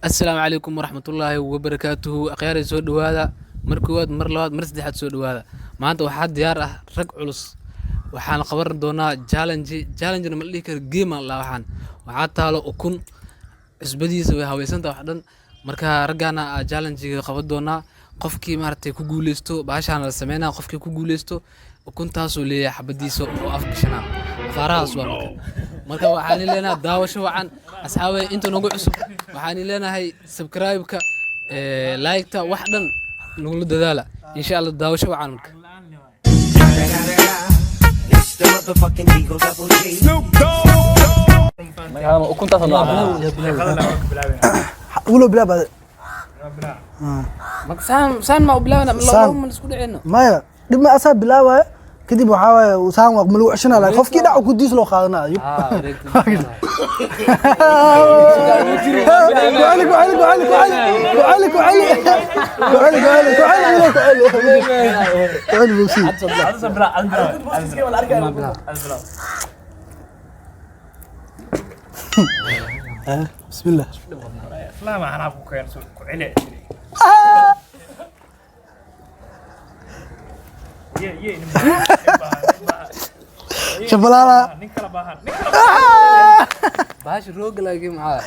Asalaamu calaykum waraxmatullaahi wabarakaatuhu. Akhyaaray, soo dhowaada. Mar koowaad, mar labaad, mar saddexaad, soo dhowaada. Maanta waxaa diyaar ah rag culus. Waxaan qaban doonaa challenge. Challenge-na ma la dhihi karo, game aan la waxaan. Waxaa taalo ukun, cusbadiisa way habaysantaha wax dhan. Marka raggaana aa challenge-ga qaban doonaa. Qofkii maaragtay ku guuleysto bahashaan la sameynaa, qofkii ku guuleysto ukuntaasuu leeyahay xabadiisa oo af gashanaa afaarahaas waa. Marka waxaan leenahay daawasho wacan. Asxaabay, inta nagu cusub waxaan leenahay subscribe-ka, like-ta, wax dhan nagula dadaala, insha Allah. Daawasho wacan marka. It's the motherfucking Eagle Double G. Ukuntaas loo. Ulo bilaab. Marka saan saan ma u bilaabana? Saan. Ma isku dhicino? Maya, dhib ma asaa bilaabaya. Kadib waxaa waaye saan waa ma lagu ceshanaa, laakiin qofkii dhac ku diis loo qaadanaa. Ku celi, ku celi, ku celi, ku celi, ku celi, ku celi, ku celi, ku celi, ku celi, ku celi, ku celi, bogsi. Bismillah. Shabalaala. Bahasha rooga laakiin maxaa?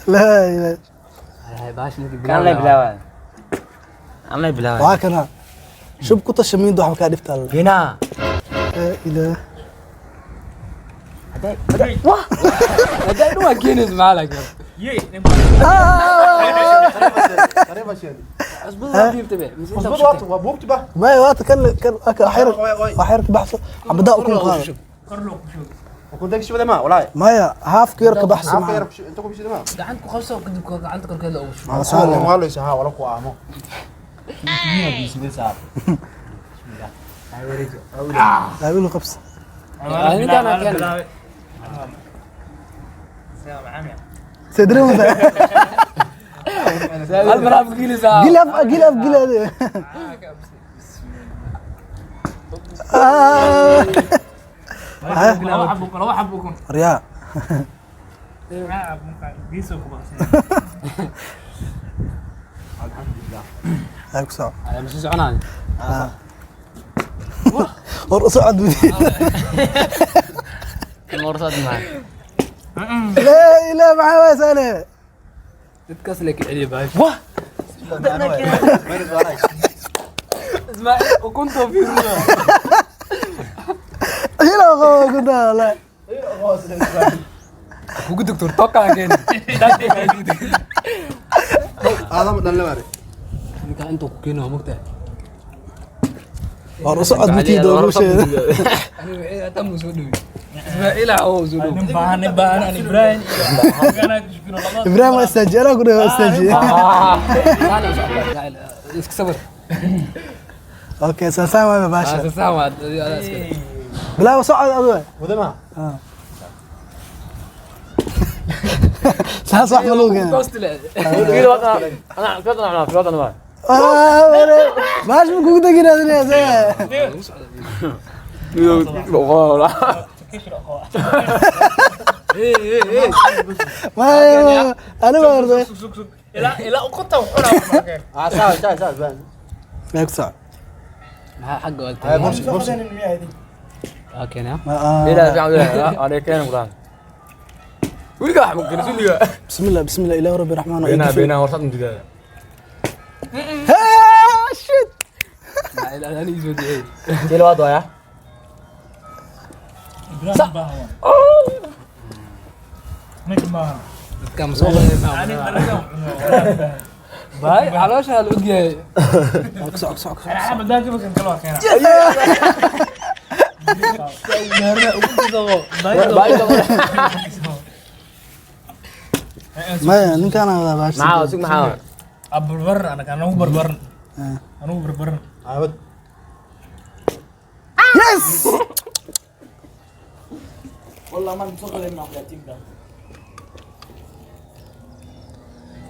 Laa ilaaha. Bahasha ninkii Kan lay bilaabaa, an lay bilaabaa. Waa kana shub ku tasha miinda waxba kaa dhibtaa. Binaa. Laa ilaaha. Hadday dhan waa keenaysa maxaa laakiin? Cusbada waa dhiibtay be mise intaa ku shubtay? Maya, waata kan kan kan waxyar waxyar ka baxso, xabadaa ukun qaada. Maya, haafka yar ka baxso maxaa? Gacanta ku qabso, kadib gacanta korkeeda ugu shub. Waa saan. Laawilu qabso. Ninkaan aa keenay. Sidri ma Hal mar afka gelinaysaa. Gil af, gil af, gil ade. Aryaa. Ay, ku soco. Ayaa ma sii soconaya? Hor u socod budi. Kan warsaad maxaa? Laa ilaaha, maxaa waay saane? Dadkaas lee ka celiya bahasha. Ismaaciil ukunta fiirina. Hilo qabo ku daa wallahi. Kugu doctor toka keen. Ninkaan intuu ku keeno waa mogtahay. Hor u socod mutiida ugu sheeda. Aniga waxay hataa muu soo dhowi. Ismaaciil ah oo soo dhowi. Ibrahim waa istaajiye, anaa ku dhahay waa istaajiye. Saan u socdaa Ismaaciil, iska sabar. Okay, saan waay baasha. Saan waa adaa iska. Bilaab socod adu. Saas wax ma lagu keena. Ana fiyodan cunaa, fiyodan waa. Baash ma kugu degin adina. Maya, aniga horta. Yaa ku soco. Maxaa xagga waa taagan? Waa keenaya. Ila fiican ila ana keen quraan. Wiliga wax ma keen suliga. Bismillah, bismillah, ilaahu rabbi raxmaan. Beenaa, beenaa, warsaad mutiida. Shit. Ismaaciil adaan ii soo duceeyey. Kii labaad waaya. Dadkaan ma soo qaadayna. Baay, caloosha la ogyahay. Ku soco, ku soco, ku soco. Maya, ninkaan wadaa baash. Maxaa sug maxaa? Yes.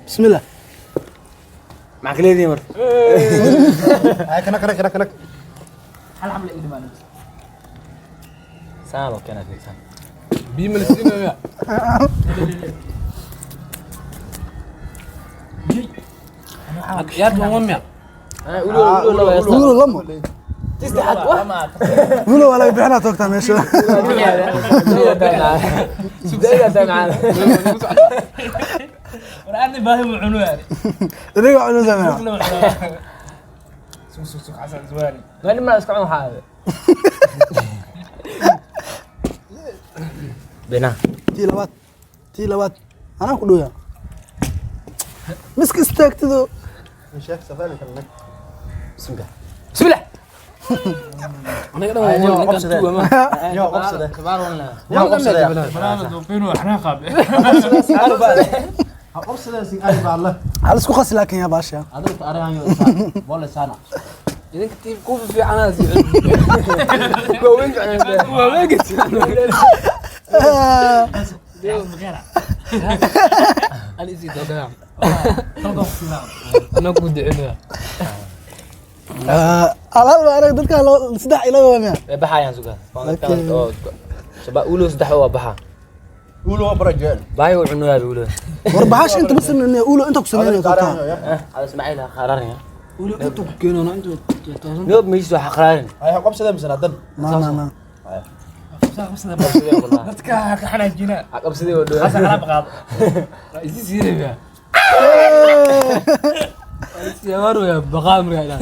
Bismillah. Maxaa ka leedihiin marka? Ay, kanak kanak kanak kanak. Hal xabla ii dhimaan. Saan loo keenaa fiirsan. Biyo ma la siinayaa? Ciyaarta waa miya? Ulo ulo laba heesta. Wiilow lamo. Saddexaad wax. Wiilow waa laga bixinaa toogtaa meesha. War aadna baahi buu cunuyaa. Inaga cunu sameeya. Sug sug sug Xasan Zuwaani. Meel ma iska cun waxaa. Bena. Tii labaad. Tii labaad. Anaa ku dhowyaa. Miska istaagtido. Sheekh safari kanak. Bismillah. Bismillah. Aniga dhan waa ninkan tuuga ma. Yo qabsade. Yo qabsade. Banaana duuqiinu waxna qaabe. Ha qabsade sin ay baa Allah. Hal isku qasi laakiin yaa baasha. Idinka tiif ku fiicanaa sii. Waaweyn ficnaa. Waa weegis. Ani sii dogaa. Ana ku ducinaa. Hal baa arag dadka saddex ila waa miya. Way baxayaan sugaa. Shaba ulo saddex waa baxa. Ulo waa barajeel. Baahi uu cunuyaa ulo. War baxash inta ma sameynaya ulo inta ku sameynaya toogtaa. Hada Ismaaciil ha qararin. Weli intuu ku keeno intuu toosan. Noob meesha ha qararin. Ay ha qabsade misana dan. Ma ma ma. Dadka ha ka xanaajina. Ha qabsadii oo dhow. Xasan alaab qaado. Isi siiraya. Isi waruya baqaam riyaa.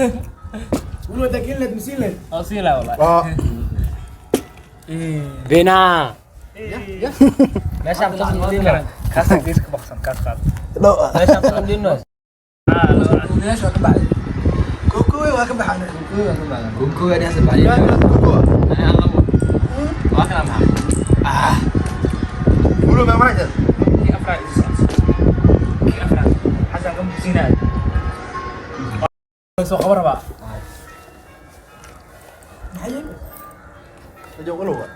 Oo sii laa wallahi. Waa Bena. Meeshaan qabsan kaas gees ka baxsan kaas qaado. Dhow. Meesha qabsan dino. Kookoy waa ka baxaan. Kuku ada sebalik. Waa kana maxaa? Ulo ma marajeel. Kii afraad ii socod. Kii afraad. Xasan ka muujinayo. Soo qaban rabaa. Rajo ulo waa.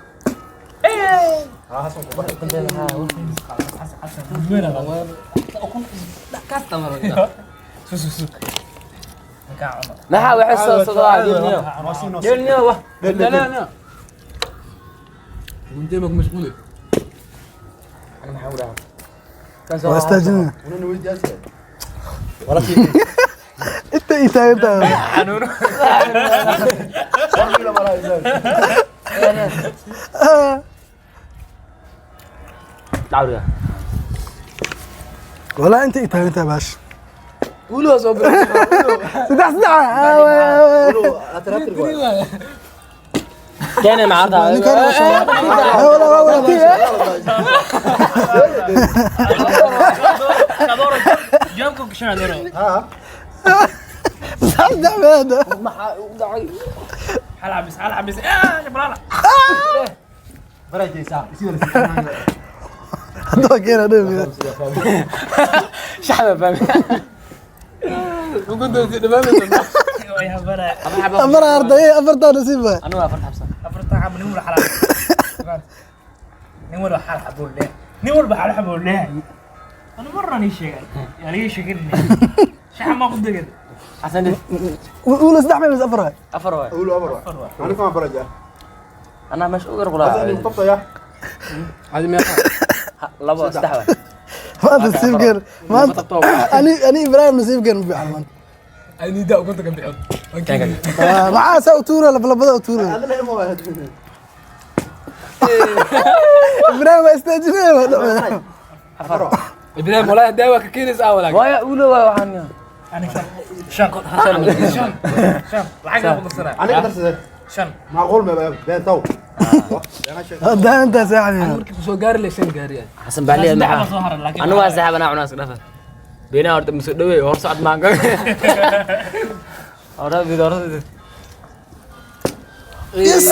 Ha hasan ku baxay. Xasan Xasan weyn qabo. Sug sug sug. Ninkaan cuno. Maxaa waxay soo socdaa dino. Dino wax. لا لا لا. وانت ما مشغول. Ana maxaa u dhahaa? Waa istaajinaya. Ulo weydiyaasay. Inta ii taagan tahay. Ulo marajeel. Dawriya. Walaa inta ii taagan tahay baash. Ulo soo bixi. Saddex saddex. Ulo atratir waa. Keena macarda. Ninkaan waa soo. Wala wala tii. Adoro. Jaamka ku shanaa adoro. Ha. Saddex saddex baada. Maxaa u dhacay? Hal xabis hal xabis. Ah, jabrala. Barajeysa. Isi wala. Hadda waa keena dhow. Shaxda fahmi. Ugu doonti dhamaanaysa. Way habara. Afar arday afartaa nasiib waay. Anu waa afar xabsan. Afarta xab nin walba xalaal. Nin walba xal xabuu leeyahay. Nin walba xal xabuu leeyahay. Ana marna nii sheegay. Yaa laga sheegin. Shaxa ma ku degay. Xasan dhig. Ulo saddex ma mise afar waay. Afar waay. Ulo afar waa. Ani kama barajeel. Anaa meesha u gar qulaa. Hasan qabtaya. Hadi meeqa? Labo saddex waay. Maanta nasiibkeen maanta ani ani Ibrahim nasiibkeen ma fiican maanta. Ani daa ukunta ka bixin. Maxaa saa u tuura labalabada u tuura. Adna ma waa. Ibrahim waa istaajinaya waa dhacay. Afar. Ibrahim wallahi daawa ka keenaysa ah walaal. Waaya ulo waay waxaan. Ani shan. Shan. Shan. Shan. Lacag ku darsanaa. Aniga darsadee. Shan. Macquul ma been taw. Hadda intaas yacni. Markii ku soo gaari leh shan gaari. Xasan Bacli Saddex baa maxaa? soo haray laakiin. Anu waa saaxiib anaa cunaa iska dhafa. Beenaha horta masoo dhaweey hor socod maan ka. Hore bid hore bid. Yes.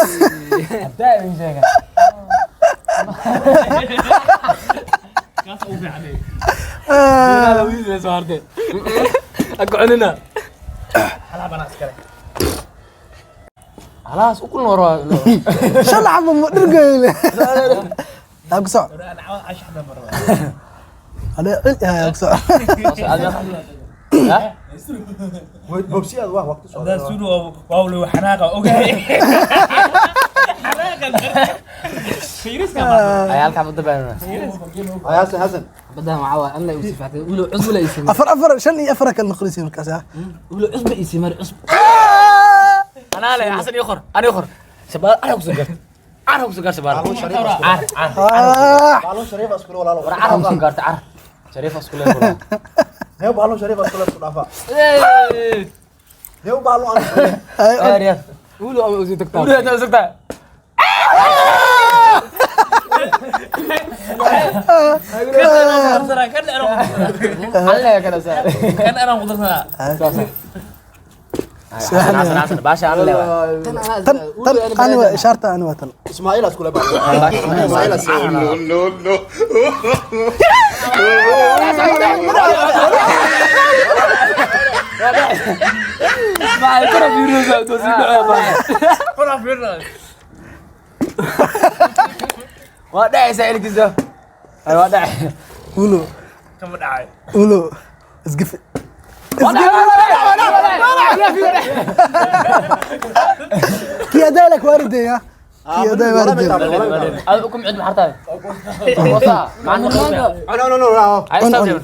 Haddaa idin sheega. Kaas ugu fiican. Beenaha wiil soo hartay. Agoconina. Hal xab anaa iskale. Halaas u kulna war waa. Shan xabo ma dhirgayle. Haa ku soc. War ana cash xabaa marwa. Hade cil haa ku soc. Ha? Bobsi aad waa waqti soo. Hadaa suru waa wali xanaaqa ogahay. Xanaaqa. Fiiriska ma. Ay halka xabad baan. Ay Hasan Hasan. Badan waxaa waaye anla uu sifaatay wiilo cusub la isii 4 4 5 iyo 4 kala noqonaysa markaas ah. wiilo cusub isii mari cusub. Anaa le Xasan ii qor, ani qor. Shabaal arag ku soo gaartay. Arag ku soo gaartay shabaal. Ar ar. Ah. Baalo shariif isku walaalo. War arag ku soo gaartay ar. Shariif isku leeyahay. Neew baalo shariif isku isku dhaafa. Neew baalo aan. Ay, Ay Riyad. Wiilo ama usii tagtaa. Uriya ta sugtaa. Kan anaa ku darsanaa, kan anaa ku darsanaa. Alle kana saa. Kan anaa ku darsanaa. Xasan Xasan Xasan baasha alle waa. Tan tan ani waa ishaarta ani waa tan. Ismaaciil isku leeyahay. Ismaaciil isku. No, no. Ma ay kora fiiriyoosa doo sii dhacay baa. Qora fiirna. Waa dhacaysa ilkiisa. Ay waa dhacay. Ulo Kama dhacay. ulo isgif. Kii adaa lak waaridaya. Kii adaa waaridaya. Ad ukum cid maxartaa. Wasa. Macna No no no. Ay Cun, stop. cun.